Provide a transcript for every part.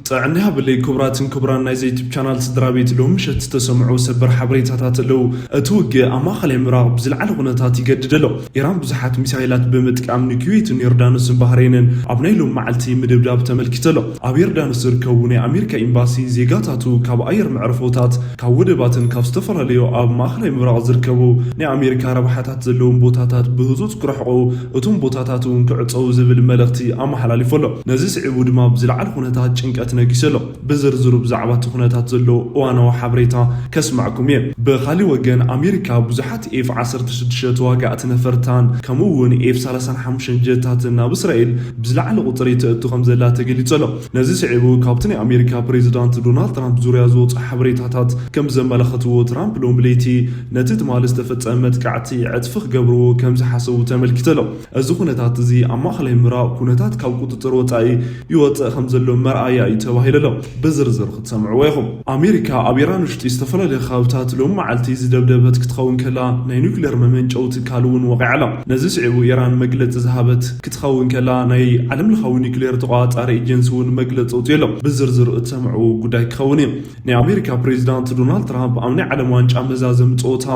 ጥዕና ይሃበለይ ክቡራትን ክቡራን ናይዚ ዩቱብ ቻናል ስድራ ቤት፣ ሎም ምሸት ዝተሰምዑ ሰበር ሓበሬታታት ኣለዉ። እቲ ውግእ ኣብ ማእኸላይ ምብራቕ ብዝለዓለ ኩነታት ይገድድ ኣሎ። ኢራን ብዙሓት ሚሳይላት ብምጥቃም ንኩዌትን ዮርዳኖስን ባህሬንን ኣብ ናይ ሎም መዓልቲ ምድብዳብ ተመልኪቱ ኣሎ። ኣብ ዮርዳኖስ ዝርከቡ ናይ ኣሜሪካ ኤምባሲ ዜጋታቱ ካብ ኣየር መዕርፎታት፣ ካብ ወደባትን ካብ ዝተፈላለዩ ኣብ ማእኸላይ ምብራቕ ዝርከቡ ናይ ኣሜሪካ ረብሓታት ዘለዎም ቦታታት ብህፁፅ ክርሕቑ፣ እቶም ቦታታት እውን ክዕፀዉ ዝብል መልእኽቲ ኣመሓላሊፉ ኣሎ። ነዚ ስዒቡ ድማ ብዝለዓለ ኩነታት ጭንቀት ነጊሱ ኣሎ። ብዝርዝሩ ብዛዕባ እቲ ኩነታት ዘሎ እዋናዊ ሓበሬታ ከስማዕኩም እየ። ብኻሊእ ወገን ኣሜሪካ ብዙሓት ኤፍ ዓሰርተ ሽዱሽተ ተዋጋእቲ ነፈርታን ከምኡ እውን ኤፍ ሰላሳን ሓሙሽተን ጀታትን ናብ እስራኤል ብዝለዓለ ቁፅሪ ተእቱ ከም ዘላ ተገሊጹ ኣሎ። ነዚ ስዒቡ ካብቲ ናይ ኣሜሪካ ፕሬዚዳንት ዶናልድ ትራምፕ ዙርያ ዝወፁ ሓበሬታታት ከም ዘመላኸትዎ፣ ትራምፕ ሎም ብለይቲ ነቲ ትማሊ ዝተፈጸመ መጥቃዕቲ ዕጽፊ ክገብርዎ ከም ዝሓሰቡ ተመልኪቱ ኣሎ። እዚ ኩነታት እዚ ኣብ ማእኸላይ ምብራቕ ኩነታት ካብ ቁጽጽር ወጻኢ ይወጽእ ከም ዘሎ መርኣያ እዩ ተባሂሉ ኣሎ። ብዝርዝር ክትሰምዕዎ ኢኹም። ኣሜሪካ ኣብ ኢራን ውሽጢ ዝተፈላለዩ ከባብታት ሎም መዓልቲ ዝደብደበት ክትኸውን ከላ፣ ናይ ኒውክሌር መመንጨዊ ትካል እውን ወቒዓ ኣላ። ነዚ ስዒቡ ኢራን መግለጺ ዝሃበት ክትኸውን ከላ፣ ናይ ዓለም ለኻዊ ኒውክሌር ተቆጻጻሪ ኤጀንሲ እውን መግለጺ ኣውጺኡ ኣሎ። ብዝርዝር እትሰምዕዎ ጉዳይ ክኸውን እዩ። ናይ ኣሜሪካ ፕሬዚዳንት ዶናልድ ትራምፕ ኣብ ናይ ዓለም ዋንጫ መዛዘሚ ጸወታ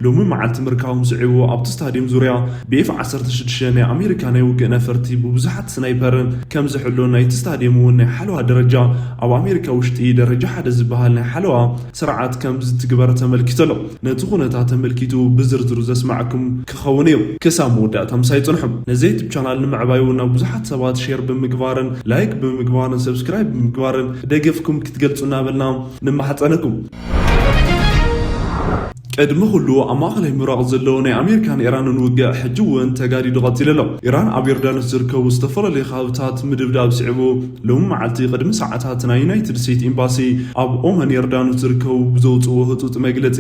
ሎሚ መዓልቲ ምርካቦም ስዒቡ፣ ኣብቲ ስታዲየም ዙርያ ብኤፍ ዓሰርተ ሽዱሽተ ናይ ኣሜሪካ ናይ ውግእ ነፈርቲ ብብዙሓት ስናይፐርን ከም ዝሕሎ፣ ናይቲ ስታዲየም እውን ናይ ሓለዋ ደረጃ ኣብ ኣሜሪካ ውሽጢ ደረጃ ሓደ ዝበሃል ናይ ሓለዋ ስርዓት ከም ዝትግበር ተመልኪቱ ኣሎ። ነቲ ኩነታት ተመልኪቱ ብዝርዝሩ ዘስማዕኩም ክኸውን እዩ። ክሳብ መወዳእታ ምሳይ ጽንሑ። ነዚ ዩቱብ ቻናል ንምዕባይ እውን ናብ ብዙሓት ሰባት ሼር ብምግባርን ላይክ ብምግባርን ሰብስክራይብ ብምግባርን ደገፍኩም ክትገልጹ እናበልና ንማሕጸነኩም። ቅድሚ ኩሉ ኣብ ማእኸላይ ምብራቕ ዘሎ ናይ ኣሜሪካን ኢራንን ውግእ ሕጂ እውን ተጋዲዱ ቀጺሉ ኣሎ። ኢራን ኣብ ዮርዳኖስ ዝርከቡ ዝተፈላለዩ ከባብታት ምድብዳብ ስዒቡ፣ ሎሚ መዓልቲ ቅድሚ ሰዓታት ናይ ዩናይትድ ስቴትስ ኤምባሲ ኣብ ኦመን ዮርዳኖስ ዝርከቡ ብዘውፅዎ ህፁፅ መግለፂ፣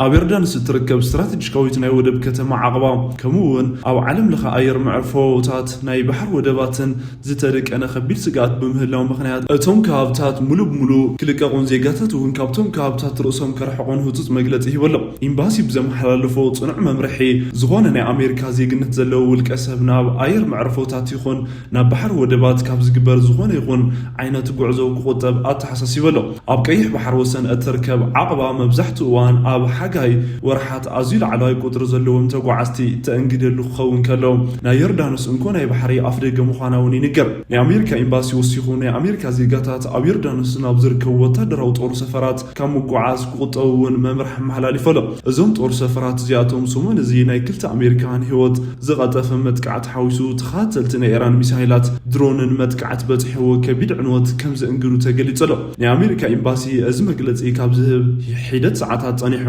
ኣብ ዮርዳኖስ እትርከብ ስትራቴጂካዊት ናይ ወደብ ከተማ ዓቕባ ከምኡ እውን ኣብ ዓለም ለኸ ኣየር መዕርፎታት ናይ ባሕር ወደባትን ዝተደቀነ ከቢድ ስግኣት ብምህላው ምኽንያት እቶም ከባብታት ሙሉ ብሙሉ ክልቀቑን ዜጋታት እውን ካብቶም ከባብታት ርእሶም ከርሕቑን ህፁፅ መግለፂ ሂቡ ኣሎ። ኤምባሲ ብዘመሓላለፎ ፅኑዕ መምርሒ፣ ዝኾነ ናይ ኣሜሪካ ዜግነት ዘለዎ ውልቀ ሰብ ናብ ኣየር መዕርፎታት ይኹን ናብ ባሕሪ ወደባት ካብ ዝግበር ዝኾነ ይኹን ዓይነት ጉዕዞ ክቑጠብ ኣተሓሳሲቡ ኣሎ። ኣብ ቀይሕ ባሕሪ ወሰን እትርከብ ዓቕባ መብዛሕትኡ እዋን ኣብ ሓጋይ ወርሓት ኣዝዩ ላዕለዋይ ቁፅሪ ዘለዎም ተጓዓዝቲ ተእንግደሉ ክኸውን ከሎ፣ ናይ ዮርዳኖስ እንኮ ናይ ባሕሪ ኣፍደገ ምዃና እውን ይንገር። ናይ ኣሜሪካ ኤምባሲ ወሲኹ፣ ናይ ኣሜሪካ ዜጋታት ኣብ ዮርዳኖስ ናብ ዝርከቡ ወታደራዊ ጦር ሰፈራት ካብ ምጉዓዝ ክቑጠቡ እውን መምርሒ ኣመሓላሊፉ ኣሎ። እዞም ጦር ሰፈራት እዚኣቶም ሰሙን እዚ ናይ ክልተ ኣሜሪካውያን ህይወት ዝቐጠፈ መጥቃዕቲ ሓዊሱ፣ ተኸታተልቲ ናይ ኢራን ሚሳይላት ድሮንን መጥቃዕቲ በፂሕዎ ከቢድ ዕንወት ከም ዘእንግዱ ተገሊጹ ኣሎ። ናይ ኣሜሪካ ኤምባሲ እዚ መግለጺ ካብ ዝህብ ሒደት ሰዓታት ጸኒሑ፣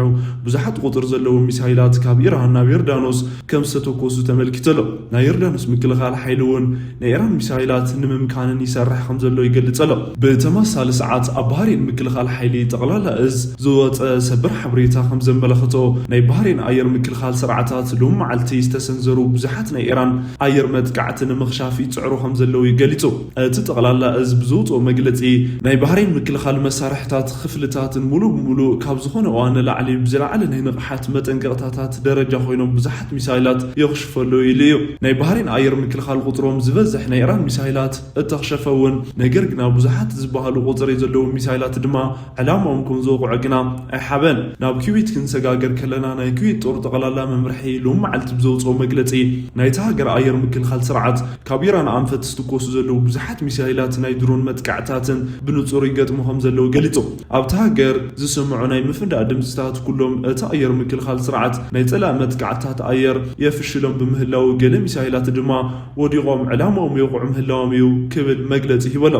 ብዙሓት ቁፅሪ ዘለዎም ሚሳይላት ካብ ኢራን ናብ ዮርዳኖስ ከም ዝተተኮሱ ተመልኪቱ ኣሎ። ናይ ዮርዳኖስ ምክልኻል ሓይሊ እውን ናይ ኢራን ሚሳይላት ንምምካንን ይሰርሕ ከም ዘሎ ይገልጽ ኣሎ። ብተመሳሳሊ ሰዓት ኣብ ባህሬን ምክልኻል ሓይሊ ጠቕላላ እዝ ዝወፀ ሰበር ሓበሬታ ከም ዘመላኽቶ፣ ናይ ባህሬን ኣየር ምክልኻል ስርዓታት ሎም መዓልቲ ዝተሰንዘሩ ብዙሓት ናይ ኢራን ኣየር መጥቃዕቲ ንምኽሻፍ ይፅዕሩ ከም ዘለዉ ገሊጹ። እቲ ጠቕላላ እዝ ብዝውፅኦ መግለፂ፣ ናይ ባህሬን ምክልኻል መሳርሕታት ክፍልታትን ሙሉ ብሙሉ ካብ ዝኾነ እዋን ንላዕሊ ብዝለዓለ ናይ ንቕሓት መጠንቀቕታታት ደረጃ ኮይኖም ብዙሓት ሚሳይላት የኽሽፈሉ ኢሉ እዩ። ናይ ባህሬን ኣየር ምክልኻል ቁፅሮም ዝበዝሕ ናይ ኢራን ሚሳይላት እተኽሸፈ እውን፣ ነገር ግና ብዙሓት ዝበሃሉ ቁፅሪ ዘለዎም ሚሳይላት ድማ ዕላማኦም ከም ዝወቕዖ ግና ኣይሓበን። ናብ ኩዌት ክንሰጋገር ከለና፣ ናይ ኩዌት ጦር ጠቕላላ መምርሒ ሎም መዓልቲ ብዘውፅኦ መግለፂ፣ ናይታ ሃገር ኣየር ምክልኻል ስርዓት ካብ ኢራን ኣንፈት ዝትኮሱ ዘለዉ ብዙሓት ሚሳይላት ናይ ድሮን መጥቃዕታትን ብንጹር ይገጥሙ ከም ዘለዉ ገሊጹ። ኣብታ ሃገር ዝስምዑ ናይ ምፍንዳእ ድምፅታት ኩሎም እቲ ኣየር ምክልኻል ስርዓት ናይ ጸላኢ መጥቃዕትታት ኣየር የፍሽሎም ብምህላው፣ ገለ ሚሳይላት ድማ ወዲቖም ዕላማኦም የውቕዑ ምህላዎም እዩ ክብል መግለጺ ሂቡ ኣሎ።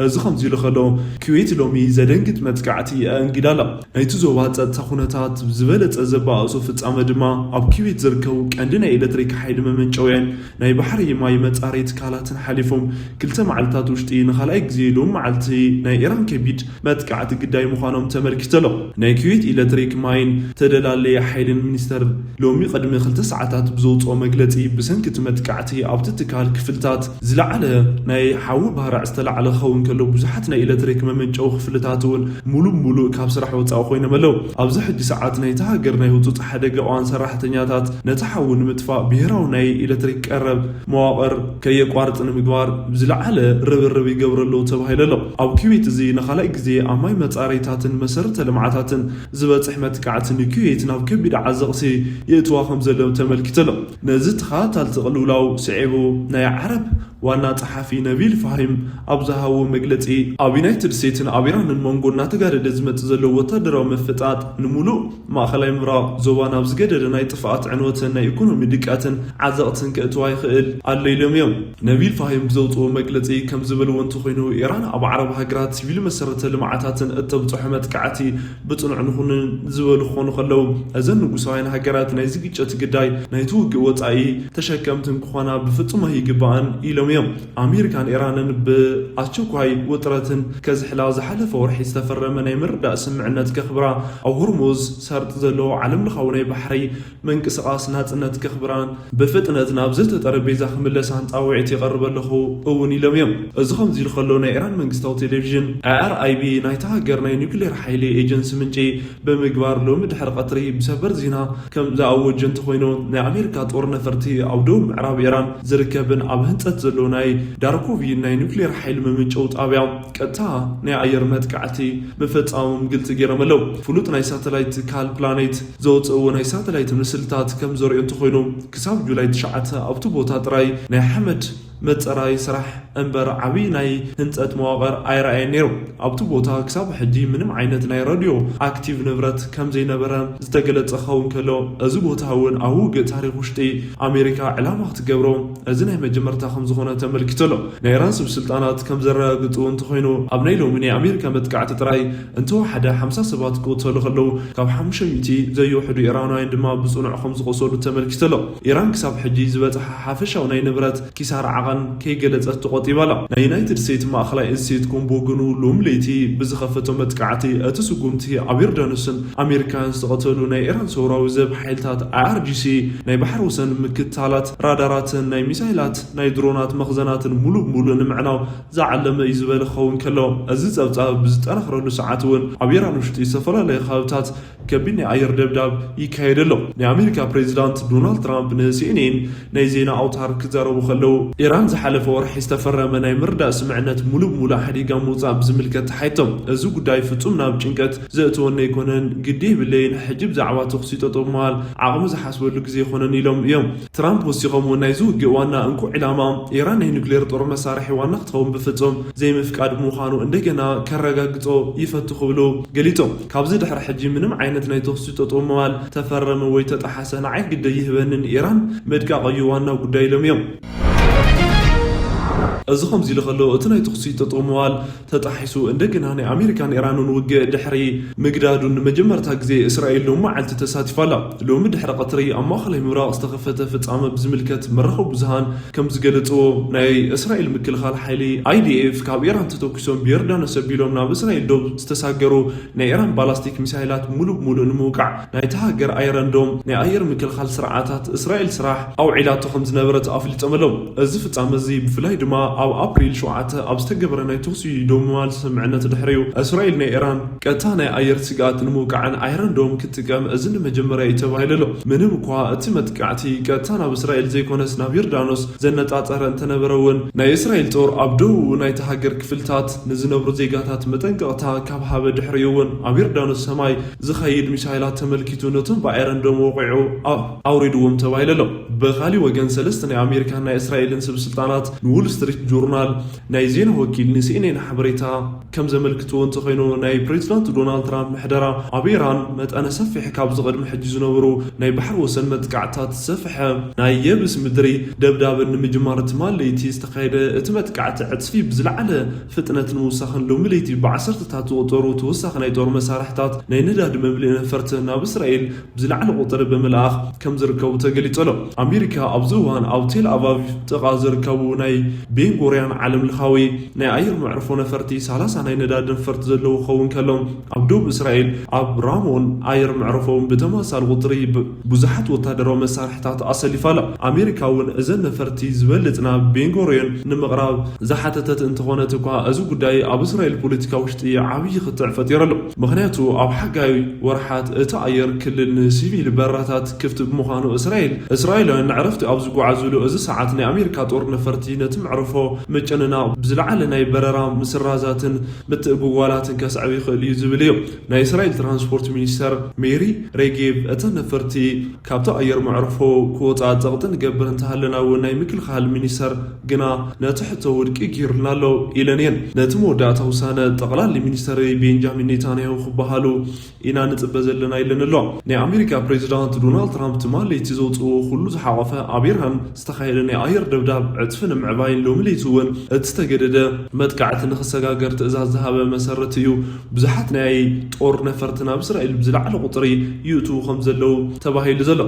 እዚ ከምዚ ኢሉ ከሎ፣ ኩዌት ሎሚ ዘደንግጥ መጥቃዕቲ ኣእንጊዳ ኣላ። ናይቲ ዞባ ጸጥታ ኩነታት ዝበለጸ ዘባእሶ ፍጻመ ድማ፣ ኣብ ኩዌት ዝርከቡ ቀንዲ ናይ ኤሌክትሪክ ሓይሊ መመንጨውያን ናይ ባሕሪ ማይ መጻረዪ ትካላትን ሓሊፎም ክልተ መዓልታት ውሽጢ ንኻልኣይ ግዜ ሎም መዓልቲ ናይ ኢራን ከቢድ መጥቃዕቲ ግዳይ ምዃኖም ተመልኪቱ ኣሎ። ናይ ኩዌት ኤሌክትሪክ ማይን ተደላለየ ሓይልን ሚኒስተር ሎሚ ቅድሚ ክልተ ሰዓታት ብዘውፅኦ መግለፂ፣ ብሰንኪ እቲ መጥቃዕቲ ኣብቲ ትካል ክፍልታት ዝለዓለ ናይ ሓዊ ባርዕ ዝተላዕለ ክኸውን ከሎ፣ ብዙሓት ናይ ኤሌክትሪክ መመንጨዊ ክፍልታት እውን ሙሉእ ብሙሉእ ካብ ስራሕ ወፃኢ ኮይኖም ኣለዉ። ኣብዚ ሕጂ ሰዓት ናይታ ሃገር ናይ ህፁፅ ሓደጋ እዋን ሰራሕተኛታት ነቲ ሓዊ ንምጥፋእ ብሄራዊ ናይ ኤሌክትሪክ ቀረብ መዋቕር ከየቋርፅ ንምግባር ብዝለዓለ ርብርብ ይገብሩ ኣለዉ ተባሂሉ ኣሎ። ኣብ ኩዌት እዚ ንኻልኣይ ግዜ ኣብ ማይ መፃረይታትን መሰረተ ልምዓታትን ዝበፅሕ መጥቃዕቲ ንኩዌት ናብ ከቢድ ዓዘቕቲ የእትዋ ከም ዘሎ ተመልኪቱ ኣሎ። ነዚ ተኸታታሊ ቅልውላው ስዒቡ ናይ ዓረብ ዋና ጸሓፊ ነቢል ፋሂም ኣብ ዝሃቦ መግለጺ፣ ኣብ ዩናይትድ ስቴትስን ኣብ ኢራንን መንጎ እናተጋደደ ዝመጽእ ዘሎ ወታደራዊ ምፍጣጥ ንሙሉእ ማእኸላይ ምብራቕ ዞባ ናብ ዝገደደ ናይ ጥፍኣት ዕንወትን ናይ ኢኮኖሚ ድቀትን ዓዘቕትን ከእትዋ ይኽእል ኣሎ ኢሎም እዮም። ነቢል ፋሂም ብዘውፅኦ መግለጺ ከም ዝበልዎ እንተኾይኑ፣ ኢራን ኣብ ዓረብ ሃገራት ሲቪል መሰረተ ልምዓታትን እተብፅሖ መጥቃዕቲ ብጽኑዕ ንኹንን ዝበሉ ክኾኑ ከለዉ፣ እዘን ንጉሳውያን ሃገራት ናይዚ ግጭት ግዳይ ናይቲ ውግእ ወጻኢ ተሸከምትን ክኾና ብፍጹም ኣይግባእን ኢሎም እዮም። ኣሜሪካን ኢራንን ብኣስቸኳይ ውጥረትን ከዝሕላ ዝሓለፈ ወርሒ ዝተፈረመ ናይ ምርዳእ ስምምዕነት ከኽብራ፣ ኣብ ሆርሙዝ ሰርጥ ዘለዎ ዓለምለኻዊ ናይ ባሕሪ ምንቅስቓስ ናጽነት ከኽብራን ብፍጥነት ናብ ዘተ ጠረጴዛ ክምለሳን ጻውዒት ይቐርብ ኣለኹ እውን ኢሎም እዮም። እዚ ከምዚ ኢሉ ከሎ፣ ናይ ኢራን መንግስታዊ ቴሌቪዥን፣ ኣይ ኣር ኣይ ቢ፣ ናይታ ሃገር ናይ ኒውክሌር ሓይሊ ኤጀንሲ ምንጪ ብምግባር፣ ሎሚ ድሕሪ ቀትሪ ብሰበር ዜና ከም ዝኣወጀ እንተኾይኑ፣ ናይ ኣሜሪካ ጦር ነፈርቲ ኣብ ደቡብ ምዕራብ ኢራን ዝርከብን ኣብ ህንጸት ዘሎ ናይ ዳርኮቪን ናይ ኒውክሌር ሓይሊ መመንጨዊ ጣብያ ቀጥታ ናይ ኣየር መጥቃዕቲ ምፍጻሞም ግልጺ ገይሮም ኣለዉ። ፍሉጥ ናይ ሳተላይት ትካል ፕላኔት ዘውፅእዎ ናይ ሳተላይት ምስልታት ከም ዘርእዮ እንተኾይኑ፣ ክሳብ ጁላይ ትሽዓተ ኣብቲ ቦታ ጥራይ ናይ ሓመድ መፀራይ ስራሕ እምበር ዓብዪ ናይ ህንፀት መዋቕር ኣይረኣየን ነይሩ። ኣብቲ ቦታ ክሳብ ሕጂ ምንም ዓይነት ናይ ራድዮ ኣክቲቭ ንብረት ከም ዘይነበረ ዝተገለጸ ክኸውን ከሎ፣ እዚ ቦታ እውን ኣብ ውግእ ታሪኽ ውሽጢ ኣሜሪካ ዕላማ ክትገብሮ እዚ ናይ መጀመርታ ከም ዝኾነ ተመልኪቱ ኣሎ። ናይ ኢራን ሰብ ስልጣናት ከም ዘረጋግጽዎ እንተኾይኑ፣ ኣብ ናይ ሎሚ ናይ ኣሜሪካ መጥቃዕቲ ጥራይ እንተወሓደ ሓምሳ ሰባት ክቕተሉ ከለዉ፣ ካብ ሓሙሽተ ሚእቲ ዘይውሕዱ ኢራናውያን ድማ ብጽኑዕ ከም ዝቖሰሉ ተመልኪቱ ኣሎ። ኢራን ክሳብ ሕጂ ዝበጽሓ ሓፈሻዊ ናይ ንብረት ኪሳራ ዓቐን ከይገለጸት ተቖጢባ ኣላ። ናይ ዩናይትድ ስቴትስ ማእኸላይ ኢንስቲትዩት ኮምቦ ግኑ ሎሚ ለይቲ ብዝኸፈቶ መጥቃዕቲ፣ እቲ ስጉምቲ ኣብ ዮርዳኖስን ኣሜሪካውያን ዝተቐተሉ ናይ ኢራን ሰውራዊ ዘብ ሓይልታት፣ ኣይ ኣር ጂ ሲ፣ ናይ ባሕሪ ወሰን ምክትታላት፣ ራዳራትን ናይ ሚሳይላት ናይ ድሮናት መኽዘናትን ሙሉእ ብሙሉእ ንምዕናው ዝዓለመ እዩ ዝበለ ክኸውን ከሎ፣ እዚ ጸብጻብ ብዝጠናኽረሉ ሰዓት እውን ኣብ ኢራን ውሽጢ ዝተፈላለዩ ከባብታት ከቢድ ናይ ኣየር ደብዳብ ይካየድ ኣሎ። ናይ ኣሜሪካ ፕሬዚዳንት ዶናልድ ትራምፕ ን ሲ ኤን ኤን ናይ ዜና ኣውታር ክዛረቡ ከለዉ፣ ኢራን ዝሓለፈ ወርሒ ዝተፈረመ ናይ ምርዳእ ስምዕነት ሙሉእ ብሙሉእ ሓዲጋ ምውጻእ ብዝምልከት ተሓይቶም፣ እዚ ጉዳይ ፍጹም ናብ ጭንቀት ዘእትወኒ ኣይኮነን፣ ግዲ የብለይን፣ ሕጂ ብዛዕባ ተኹሲ ጠጠው ምባል ዓቕሚ ዝሓስበሉ ግዜ ኣይኮነን ኢሎም እዮም። ትራምፕ ወሲኾም እውን ናይዚ ውግእ ዋና እንኮ ዕላማ ኢራን ናይ ኑክሌር ጦር መሳርሒ ዋና ክትኸውን ብፍጹም ዘይምፍቃድ ምዃኑ እንደገና ከረጋግጾ ይፈቱ ክብሉ ገሊጾም። ካብዚ ድሕሪ ሕጂ ምንም ዓይነት ናይ ተኹሲ ጠጠው ምባል ተፈረመ ወይ ተጠሓሰ ንዓይ ግደ ይህበንን፣ ኢራን ምድቃቕ እዩ ዋና ጉዳይ ኢሎም እዮም። እዚ ከምዚ ኢሉ ከሎ፣ እቲ ናይ ተኹሲ ጠጠው ምባል ተጣሒሱ እንደገና ናይ ኣሜሪካን ኢራንን ውግእ ድሕሪ ምግዳዱ ንመጀመርታ ግዜ እስራኤል ሎሚ መዓልቲ ተሳቲፋ ኣላ። ሎሚ ድሕሪ ቀትሪ ኣብ ማእኸላይ ምብራቕ ዝተኸፈተ ፍጻመ ብዝምልከት መራኸቢ ብዙሃን ከም ዝገለጽዎ፣ ናይ እስራኤል ምክልኻል ሓይሊ፣ ኣይ ዲ ኤፍ፣ ካብ ኢራን ተተኩሶም ብዮርዳኖስ ኣቢሎም ናብ እስራኤል ዶብ ዝተሳገሩ ናይ ኢራን ባላስቲክ ሚሳይላት ሙሉእ ብሙሉእ ንምውቃዕ ናይታ ሃገር ኣይረን ዶም ናይ ኣየር ምክልኻል ስርዓታት እስራኤል ስራሕ ኣውዒላቶ ከም ዝነበረት ኣፍሊጦም ኣለዉ። እዚ ፍጻመ እዚ ብፍላይ ድማ ኣብ ኣፕሪል ሸውዓተ ኣብ ዝተገበረ ናይ ተኹሲ ደው ምባል ስምምዕነት ድሕሪኡ፣ እስራኤል ናይ ኢራን ቀጥታ ናይ ኣየር ስግኣት ንምውቃዕን ኣይረን ዶም ክትጥቀም እዚ ንመጀመርያ እዩ ተባሂሉ ኣሎ። ምንም እኳ እቲ መጥቃዕቲ ቀጥታ ናብ እስራኤል ዘይኮነስ ናብ ዮርዳኖስ ዘነጻጸረ እንተነበረ እውን፣ ናይ እስራኤል ጦር ኣብ ደቡብ ናይታ ሃገር ክፍልታት ንዝነብሩ ዜጋታት መጠንቀቕታ ካብ ሃበ ድሕሪኡ እውን፣ ኣብ ዮርዳኖስ ሰማይ ዝኸይድ ሚሳይላት ተመልኪቱ ነቶም ብኣይረን ዶም ወቒዑ ኣ-፣ ኣውሪድዎም ተባሂሉ ኣሎ። ብኻሊእ ወገን፣ ሰለስተ ናይ ኣሜሪካን ናይ እስራኤልን ሰብ ስልጣናት ንዎል ስትሪት ጆርናል ናይ ዜና ወኪል ን ሲ ኤን ኤን ሓበሬታ ከም ዘመልክትዎ እንተኾይኑ፣ ናይ ፕሬዚዳንት ዶናልድ ትራምፕ ምሕደራ ኣብ ኢራን መጠነ ሰፊሕ ካብዚ ቅድሚ ሕጂ ዝነበሩ ናይ ባሕሪ ወሰን መጥቃዕትታት ዝሰፍሐ ናይ የብስ ምድሪ ደብዳብን ንምጅማር ትማል ለይቲ ዝተኻየደ እቲ መጥቃዕቲ ዕጽፊ ብዝለዓለ ፍጥነት ንምውሳኽን ሎሚ ለይቲ ብዓሰርተታት ዝቑጸሩ ተወሳኺ ናይ ጦር መሳርሕታት ናይ ነዳዲ መምልኢ ነፈርቲ ናብ እስራኤል ብዝለዓለ ቁጽሪ ብምልኣኽ ከም ዝርከቡ ተገሊጹ ኣሎ። ኣሜሪካ ኣብዚ እዋን ኣብ ቴል ኣቫቭ ጥቓ ዝርከቡ ናይ ቤን ጎርያን ዓለም ለኻዊ ናይ ኣየር መዕርፎ ነፈርቲ ሰላሳ ናይ ነዳዲ ነፈርቲ ዘለዎ ክኸውን ከሎ፣ ኣብ ደቡብ እስራኤል ኣብ ራሞን ኣየር መዕርፎ እውን ብተመሳሳሊ ቁፅሪ ብ-፣ ብዙሓት ወታደራዊ መሳርሕታት ኣሰሊፋ ኣላ። ኣሜሪካ እውን እዘን ነፈርቲ ዝበልጽ ናብ ቤንጎሪዮን ንምቕራብ ዝሓተተት እንተኾነት እኳ፣ እዚ ጉዳይ ኣብ እስራኤል ፖለቲካ ውሽጢ ዓብዪ ክትዕ ፈጢሩ ኣሎ። ምኽንያቱ ኣብ ሓጋይ ወርሓት እቲ ኣየር ክልል ንሲቪል በረራታት ክፍቲ ብምዃኑ፣ እስራኤል፣ እስራኤላውያን ንዕረፍቲ ኣብ ዝጓዓዙሉ እዚ ሰዓት ናይ ኣሜሪካ ጦር ነፈርቲ ነቲ መዕርፎ ምጭንናቕ ብዝለዓለ ናይ በረራ ምስራዛትን ምትእጉጓላትን ከስዕብ ይኽእል እዩ ዝብል እዩ። ናይ እስራኤል ትራንስፖርት ሚኒስተር ሜሪ ሬጌቭ፣ እተን ነፈርቲ ካብቲ ኣየር መዕርፎ ክወፃ ጸቕጢ ንገብር እንተሃለና እውን፣ ናይ ምክልኻል ሚኒስተር ግና ነቲ ሕቶ ውድቂ ገይሩልና ኣሎ ኢለን እየን። ነቲ መወዳእታ ውሳነ ጠቕላሊ ሚኒስተር ቤንጃሚን ኔታንያሁ ክበሃሉ ኢና ንጽበ ዘለና ኢለን ኣሎ። ናይ ኣሜሪካ ፕሬዚዳንት ዶናልድ ትራምፕ ትማሊ ለይቲ ዘውፅእዎ ኩሉ ዝሓቆፈ ኣብ ኢራን ዝተኻየደ ናይ ኣየር ደብዳብ ዕፅፊ ንምዕባይን ሎሚ ለይቲ እውን እቲ ዝተገደደ መጥቃዕቲ ንክሰጋገር ትእዛዝ ዝሃበ መሰረት እዩ። ብዙሓት ናይ ጦር ነፈርቲ ናብ እስራኤል ብዝለዓለ ቁፅሪ ይእትዉ ከም ዘለዉ ተባሂሉ ዘሎ።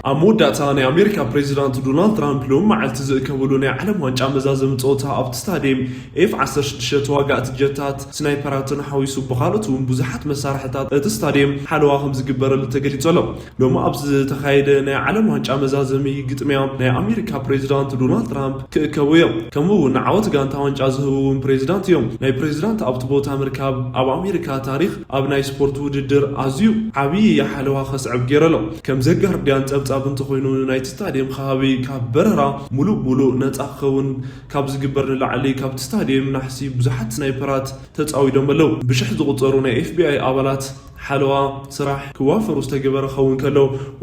ኣብ መወዳእታ ናይ ኣሜሪካ ፕሬዚዳንት ዶናልድ ትራምፕ ሎሚ መዓልቲ ዝእከብሉ ናይ ዓለም ዋንጫ መዛዘሚ ፀወታ ኣብቲ ስታዲየም ኤፍ ዓሰርተ ሽዱሽተ ተዋጋእቲ ጀታት ስናይፐራትን ሓዊሱ ብኻልኦት እውን ብዙሓት መሳርሕታት እቲ ስታዲየም ሓለዋ ከም ዝግበረሉ ተገሊጹ ኣሎ። ሎሚ ኣብ ዝተኻየደ ናይ ዓለም ዋንጫ መዛዘሚ ግጥምያ ናይ ኣሜሪካ ፕሬዚዳንት ዶናልድ ትራምፕ ክእከቡ እዮም። ከምኡ እውን ንዓወት ጋንታ ዋንጫ ዝህቡ እውን ፕሬዚዳንት እዮም። ናይ ፕሬዚዳንት ኣብቲ ቦታ ምርካብ ኣብ ኣሜሪካ ታሪኽ ኣብ ናይ ስፖርት ውድድር ኣዝዩ ዓብዪ ሓለዋ ከስዕብ ገይሩ ኣሎ። ከም ዘጋርዲያን ጸብጻብ እንተኾይኑ፣ ናይቲ ስታዲየም ከባቢ ካብ በረራ ሙሉእ ብሙሉእ ነጻ ክኸውን ካብ ዝግበር ንላዕሊ፣ ካብቲ ስታዲየም ናሕሲ ብዙሓት ስናይፐራት ተጻዊዶም ኣለዉ። ብሽሕ ዝቑጸሩ ናይ ኤፍ ቢ ኣይ ኣባላት ሓለዋ ስራሕ ክዋፈሩ ዝተገበረ ክኸውን ከሎ፣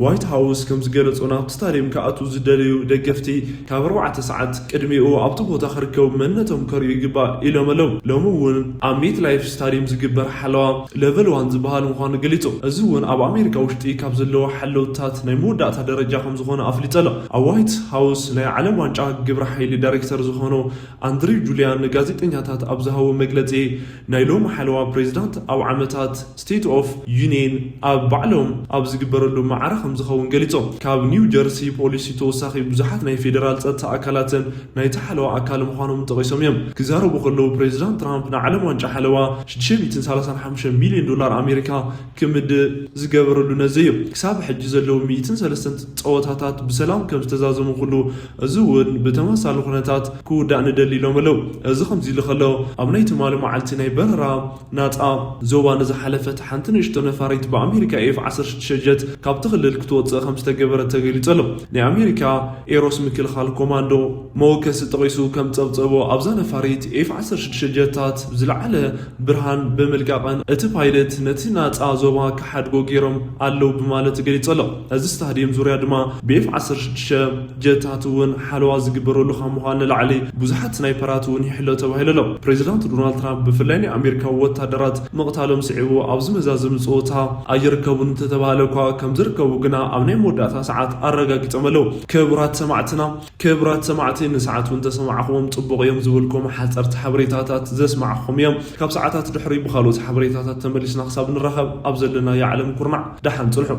ዋይት ሃውስ ከም ዝገለጾ፣ ናብቲ ስታዲየም ክኣትዉ ዝደለዩ ደገፍቲ ካብ ኣርባዕተ ሰዓት ቅድሚኡ ኣብቲ ቦታ ክርከቡ መንነቶም ከርእዩ ይግባእ ኢሎም ኣለዉ። ሎሚ እውን ኣብ ሜት ላይፍ ስታዲየም ዝግበር ሓለዋ ለቨል ዋን ዝበሃል ምዃኑ ገሊጹ። እዚ እውን ኣብ ኣሜሪካ ውሽጢ ካብ ዘለዉ ሓለውታት ናይ መወዳእታ ደረጃ ከም ዝኾነ ኣፍሊጡ ኣሎ። ኣብ ዋይት ሃውስ ናይ ዓለም ዋንጫ ግብረ ሓይሊ ዳይሬክተር ዝኾኑ ኣንድሪው ጁሊያን ንጋዜጠኛታት ኣብ ዝሃቦ መግለጺ፣ ናይ ሎሚ ሓለዋ ፕሬዚዳንት ኣብ ዓመታት ስቴት ኦፍ ዩኒየን ኣብ ባዕሎም ኣብ ዝግበረሉ ማዕረ ከም ዝኸውን ገሊጾም። ካብ ኒው ጀርሲ ፖሊሲ ተወሳኺ ብዙሓት ናይ ፌደራል ጸጥታ ኣካላትን ናይቲ ሓለዋ ኣካል ምዃኖም ጠቒሶም እዮም። ክዛረቡ ከለዉ ፕሬዚዳንት ትራምፕ ንዓለም ዋንጫ ሓለዋ ሽዱሽተ ሚእትን ሰላሳን ሓሙሽተ ሚልዮን ዶላር ኣሜሪካ ክምድብ ዝገበረሉ ነዚ እዩ። ክሳብ ሕጂ ዘለዉ ሚእትን ሰለስተን ጸወታታት ብሰላም ከም ዝተዛዘሙ ኩሉ፣ እዚ እውን ብተመሳሳሊ ኩነታት ክውዳእ ንደሊ ኢሎም ኣለዉ። እዚ ከምዚ ኢሉ ከሎ፣ ኣብ ናይ ትማሊ መዓልቲ ናይ በረራ ናጻ ዞባ ንዝሓለፈት ሓንቲ ንእሽቶ ነፋሪት ብኣሜሪካ ኤፍ ዓሰርተ ሽዱሽተ ጀት ካብቲ ክልል ክትወጽእ ከም ዝተገበረ ተገሊጹ ኣሎ። ናይ ኣሜሪካ ኤሮስ ምክልኻል ኮማንዶ መወከሲ ጠቒሱ ከም ጸብጸቦ፣ ኣብዛ ነፋሪት ኤፍ ዓሰርተ ሽዱሽተ ጀታት ብዝለዓለ ብርሃን ብምልቃቐን፣ እቲ ፓይለት ነቲ ናጻ ዞባ ክሓድጎ ገይሮም ኣለዉ ብማለት ገሊጹ ኣሎ። እዚ ስታዲየም ዙርያ ድማ ብኤፍ ዓሰርተ ሽዱሽተ ጀታት እውን ሓለዋ ዝግበረሉ ካብ ምዃን ንላዕሊ፣ ብዙሓት ስናይፐራት እውን ይሕሎ ተባሂሉ ኣሎ። ፕሬዚዳንት ዶናልድ ትራምፕ ብፍላይ ናይ ኣሜሪካ ወታደራት ምቕታሎም ስዒቡ፣ ኣብዚ መዛዘሚ ጸወታ ኣይርከቡን እንተተባሃለ እኳ፣ ከም ዝርከቡ ግና ኣብ ናይ መወዳእታ ሰዓት ኣረጋጊጾም ኣለዉ። ክቡራት ሰማዕትና፣ ክቡራት ሰማዕቲ፣ ንሰዓት እውን ተሰማዕኹዎም ጽቡቕ እዮም ዝበልኩም ሓጸርቲ ሓበሬታታት ዘስማዕኹም እዮም። ካብ ሰዓታት ድሕሪ ብኻልኦት ሓበሬታታት ተመሊስና ክሳብ ንራኸብ፣ ኣብ ዘለና የዓለም ኩርናዕ ደሓን ጽንሑ።